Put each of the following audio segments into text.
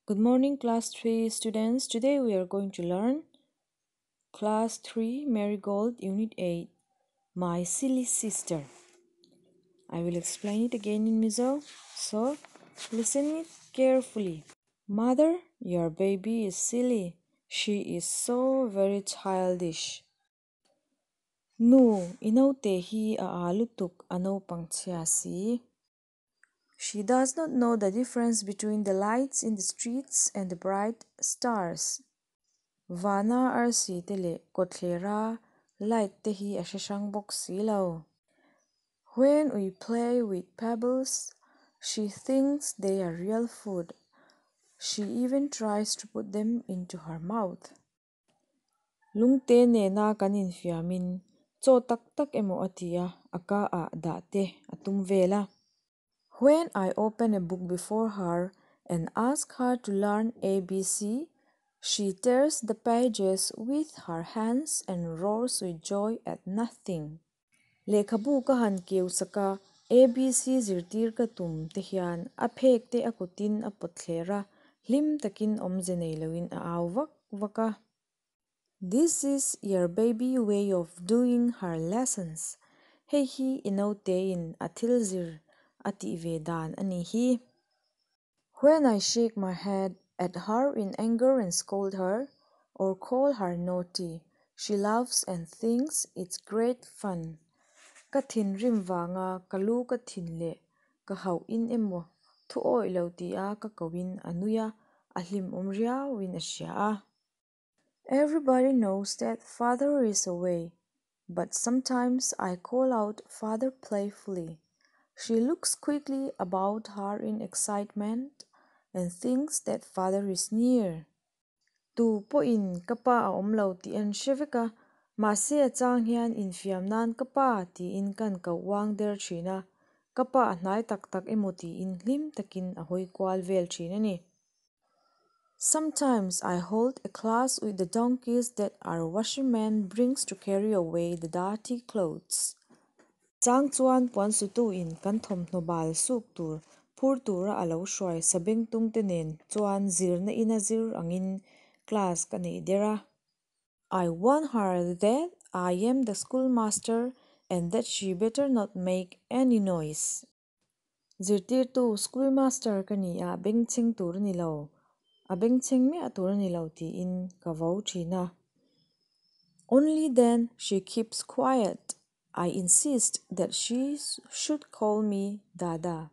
Good morning, class 3 students. Today we are going to learn class 3 Marigold Unit 8, My Silly Sister. I will explain it again in Mizo, so listen it carefully. Mother, your baby is silly. She is so very childish. Nu, i naute hi a â lutuk, a naupang chhia si. She does not know the difference between the lights in the streets and the bright stars. Vana arsi te leh kawtthlera light te hi a hre hrang bawk si lo. When we play with pebbles, she thinks they are real food. She even tries to put them into her mouth. Lungte nena kan infiamin chaw tak tak emaw a ti a, a ka ah dah te a tum vel a. When I open a book before her and ask her to learn ABC, she tears the pages with her hands and roars with joy at nothing. Lehkhabu ka han keu sak a, ABC zirtir ka tum te hian a phek te a kutin a pawt thler a, hlim takin awmze nei loin a au vak vak a. This is your baby way of doing her lessons. Hei hi i nauteiin a thil zir a tih ve dan a ni hi. When I shake my head at her in anger and scold her, or call her naughty, she laughs and thinks it's great fun. Ka thinrim vanga ka lu ka thin leh ka hauhin emaw thu awih lo tia ka kohin a nui a, a hlimawm riauin a hria a. Everybody knows that father is away, but sometimes I call out father playfully. She looks quickly about her in excitement and thinks that father is near. Tu pawhin ka pa a awm lo tih an hre vek a, mahse a chang hian infiam nan ka pa tiin kan koh uang der thin a, ka pa a hnai tak tak emaw tiin hlim takin a hawi kual vel thin a ni. Sometimes I hold a class with the donkeys that our washerman brings to carry away the dirty clothes. Chang chuan puan sutu in kan thawmhnaw bal suk tur phur tura a lo hruai sabengtung te nen chuan zirna ina zir angin class ka nei der a. I warn her that I am the schoolmaster and that she better not make any noise. Zirtirtu, schoolmaster, ka ni a, bengchheng tur a ni lo, a bengchheng miah tur a ni lo tiin ka vo thin a. Only then she keeps quiet. I insist that she should call me Dada.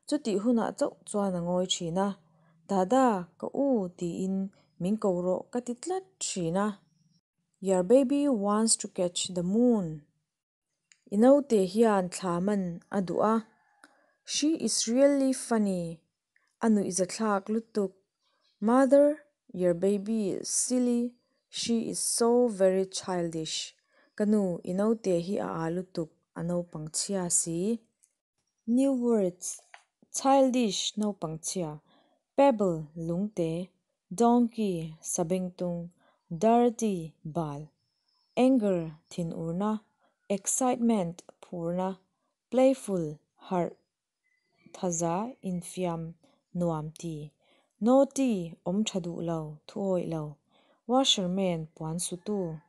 Chutih hunah chauh chuan a ngawi thin a, Dada, ka u tiin min ko rawh ka ti tlat thin a. Your baby wants to catch the moon. I naute hian thla man a duh a. She is really funny. A nuihzathlak lutuk. Mother, your baby is silly. She is so very childish. Ka nu, i naute hi a â lutuk, a naupang chhia si. New words, Childish, naupang chhia, pebble, lungte, donkey, sabengtung, dirty, bal, anger, thinurna, excitement, phurna, playful, harh, thaza, infiam, nuam ti, naughty, awm tha duh lo, thu awih lo, washerman, puan sutu.